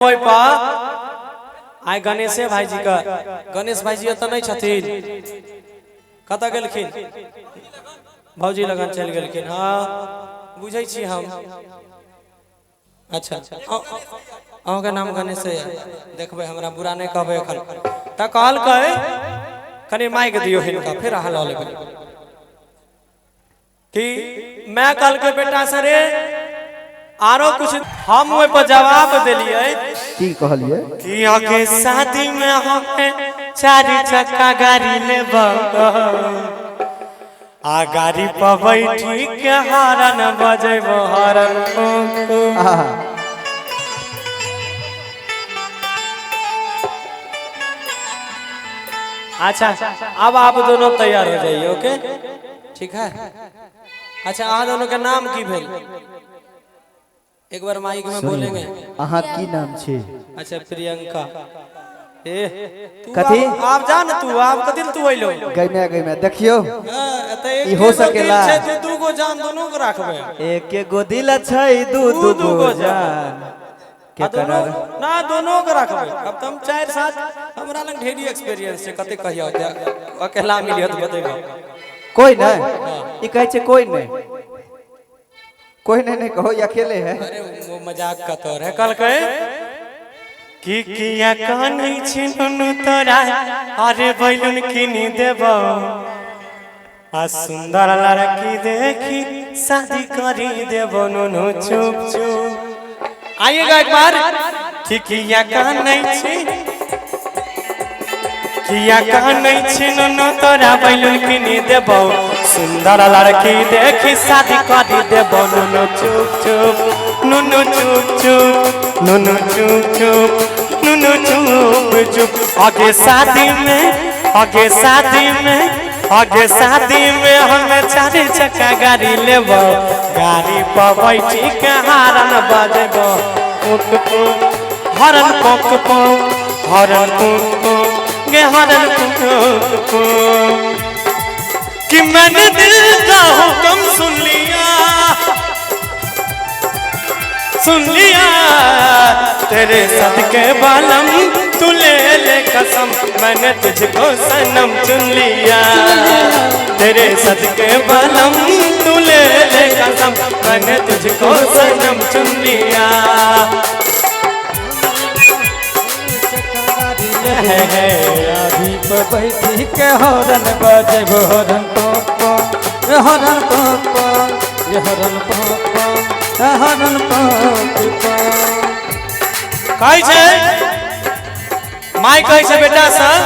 ओहि पर आइ गणेशे भाईजी के, गणेश भाईजी एतऽ नहि छथिन, कतऽ गेलखिन? भौजी लगन चलि गेलखिन। हँ बुझै छी हम। अच्छा अहूँके नाम गणेशे यऽ, देखबै हमरा बुरा नहि कहबै एखन। तऽ कहलकै कनि माइक दियौ हिनका, फेर अहाँ लऽ लेबै। कि मैं कहलकै बेटा से रे आरो कुछ, हम ओहि पर जवाब देलियै। की कहलियै? कि अके शादी में हम चारि चक्का गाड़ी लेब आ गाड़ी पर बैठी के हॉर्न बजेब, हॉर्न। आहा, अच्छा अब आप दोनों तैयार हो जाइए। ओके ठीक है। अच्छा अहाँ दोनों के नाम की भेल? एक बार माइक में बोलेंगे। अहाँ की नाम छी? अच्छा प्रियंका। ए तू कथी? आप जा न तू, आप कथी तू अइलो? गइमे गइमे देखियो। हाँ, एतऽ एक ई हो गो दिल सकेला। छै, दू दू गो जान दोनों के राखबै। एक गो दिल छै दू दू दू दू गो गो जान के आ दोनों करर ना दोनों के राखबै। अब तऽ हम 4 साल हमरा लग ढेरी एक्सपीरियंस छै, कते कहियो अकेला मिलियो तऽ बतेबो। कोई नहीं, ई कहै छै कोई नहीं, कोई नहीं, नहीं कहो, ये अकेले है। अरे वो मजाक का तौर है। कहलकै कि किया कानै छी नुनू तोरा, अरे बैलून किनी देब आ सुंदर लड़की देखी शादी करी देब नुनू चुप चुप। आइएगा एक बार। कि किया कानै छी, किया कानै छी नुनू तोरा, बैलून किनी देब सुंदर लड़की देखी शादी करी देब नुनू चुप चुप, नुनू चुप चुप, नुनू चुप चुप, नुनू चुप चुप। आगे शादी में, आगे शादी में, आगे शादी में हमें चार चक्का गाड़ी लेब, गाड़ी पर बैठी के हॉर्न बजेब, पुक पुक हॉर्न पुक पुक, हॉर्न पुक पुक गे हॉर्न पुक पुक। कि मैंने दिल का हुक्म सुन लिया, सुन लिया, तेरे सदके बालम तू ले ले कसम, मैंने तुझको सनम चुन लिया। तेरे सदके बालम तू ले ले कसम, मैंने तुझको सनम चुन लिया। है है गाड़ी पर बैठी के हॉर्न बजेब, हॉर्न पप पप, हॉर्न पप पप, हॉर्न पप पप, हॉर्न पप पप। कहै छै माय, कहै छै बेटा सर,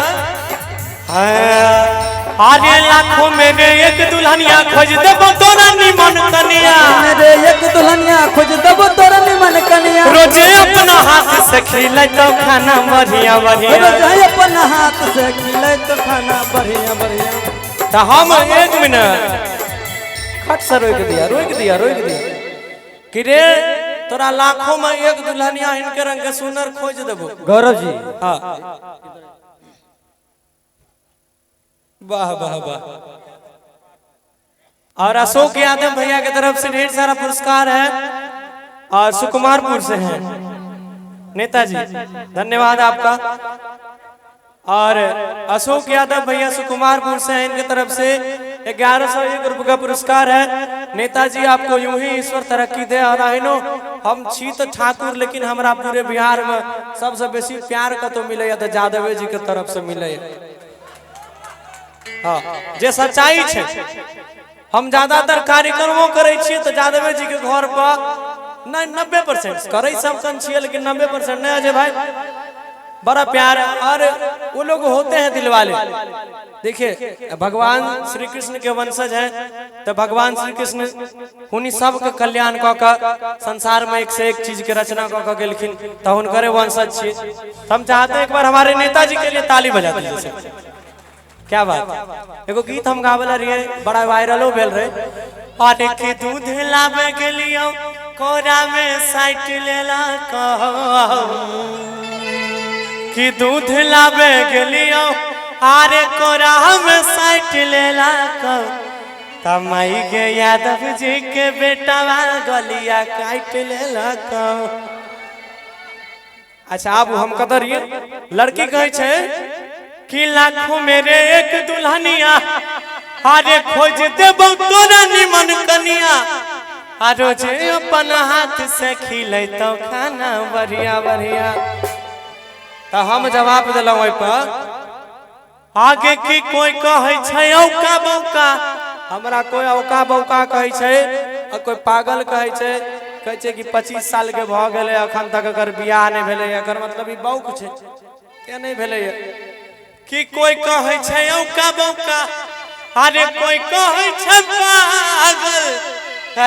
अरे लाखों में एक दुल्हनिया खोज देबो तोरा निमन कनिया, मेरे एक दुल्हनिया खोज देबो तोरा निमन कनिया, रोजे अपना हाथ से खिलै तो खाना बढ़िया बढ़िया, रोज अपना हाथ से खिलै तो खाना बढ़िया बढ़िया। तो हम एक मिनट खट से रोक दिया, रोक दिया, रोक दिया कि रे तोरा लाखों में एक दुल्हनिया हिनके रंग के सुनर खोज देबो। गौरव जी हाँ वाह वाह वाह। और अशोक यादव भैया की तरफ से ढेर सारा पुरस्कार है और सुकुमारपुर से हैं नेताजी, धन्यवाद आपका। और अशोक यादव भैया सुकुमारपुर से हैं, इनकी तरफ से 1101 रुपये का पुरस्कार है। नेताजी आपको यूं ही ईश्वर तरक्की दे। और आइनो हम छी तो ठाकुर, लेकिन हमरा पूरे बिहार में सबसे बेसी प्यार कतौ मिले तो जादवे जी के तरफ से मिले। हाँ जे सच्चाई छै, हम ज्यादातर कार्यक्रमों करै छियै तो जादवे जी के घर पर नहीं 90% करै सब कन छियै, लेकिन 90% नहीं। अजय भाई बड़ा प्यार है और वो लोग होते हैं दिल वाले। देखिए भगवान श्री कृष्ण के वंशज हैं तो भगवान श्री कृष्ण हुनी सबके कल्याण कऽ कऽ संसार में एक से एक चीज के रचना कऽ कऽ गेलखिन, तो हुनकरे वंशज छियै। तो हम चाहते हैं एक बार हमारे नेताजी के लिए ताली बजा दीजिए। क्या बात। एगो गीत हम गावे रहिए, बड़ा वायरलो भेल रहे। अरे के दूध लाबे गेलियो कोरा में साइट लेला कहो, कि दूध लाबे गेलियो आरे कोरा में साइट लेला कहो, तमाई के यादव जी के बेटावा गलिया काट लेला कहो। अच्छा आब हम कतऽ रहियै? लड़की कहै छै कि लाखों मेरे एक दुल्हनिया, अरे खोज देबौ तोरा निमन कनिया, आ रोजे अपन हाथ से खिलैतौ खाना बढ़िया बढ़िया। तऽ हम जवाब देलहुँ ओहि पर, आगे की कोई कहै छै औका बौका, हमरा कोई औका बौका कहै छै आ कोई पागल कहै छै। कहै छै कि 25 साल के भऽ गेलै, अखन तक एकर बियाह नहि भेलै, एकर मतलब ई बौक छै, तें नहि भेलै। कि कोई कहै छै औका बौका, अरे कोई कहै छै पागल,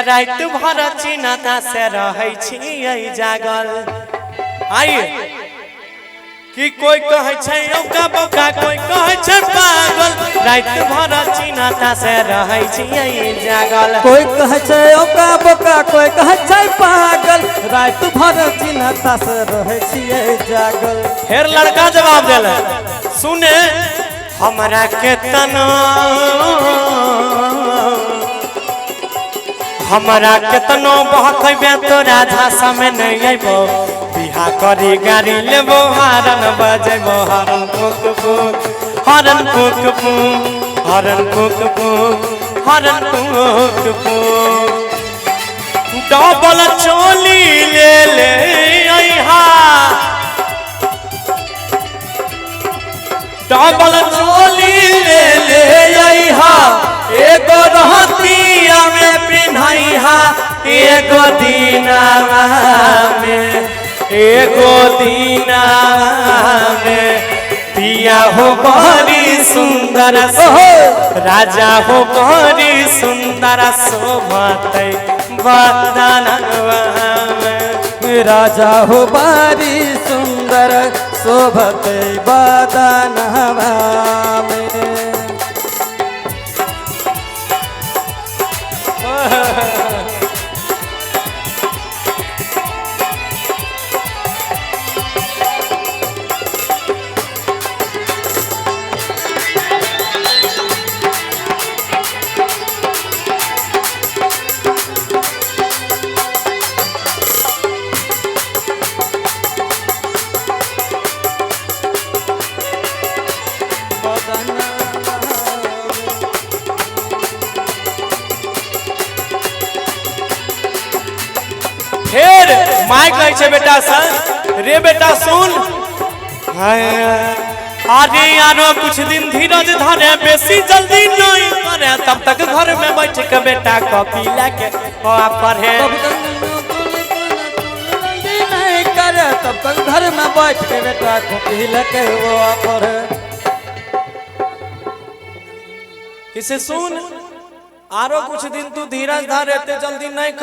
राति भर चिन्हता से रहै छियै जागल। आइए कि कोई कहै छै औका बौका, कोई कहै छै पागल, राति भर चिन्हता से रहै छियै जागल। कोई कहै छै औका बौका, कोई कहै छै पागल, राति भर चिन्हता से रहै छियै जागल। फेर लड़का जवाब देलक, सुने हमरा के तना, हमरा केतनो बहकेबे तोरा झांसा में नहीं अयबो, बिहा करी गाड़ी लेबो, हरन बजेबो, हरन फूक फूक, हरन फूक फूक, हरन फूक फूक, हरन फूक फूक। डबल चोली ले ले अइहा, डबल चोली ले ले अइहा, एगो रहतिया में पिन्हैहा, एगो दीनावा में, एगो दीनावा में। पिया हो बड़ी सुंदर, राजा हो बड़ी सुंदर, शोभतै बदनवा में। राजा हो बड़ी सुंदर, शोभतै बदनवा में। फेर my कहै छै बेटा सन, रे बेटा सुन, अरे आरो कुछ दिन धीरज धरे, बेसी जल्दी नहीं करे, तब तक घर में बैठ के बेटा कॉपी लेके पढ़े। नहीं करे तब तक घर में बैठ के बेटा कॉपी लेके वो पढ़े। किसे सुन, आरो कुछ दिन तू धीरज धर, एते जल्दी नहीं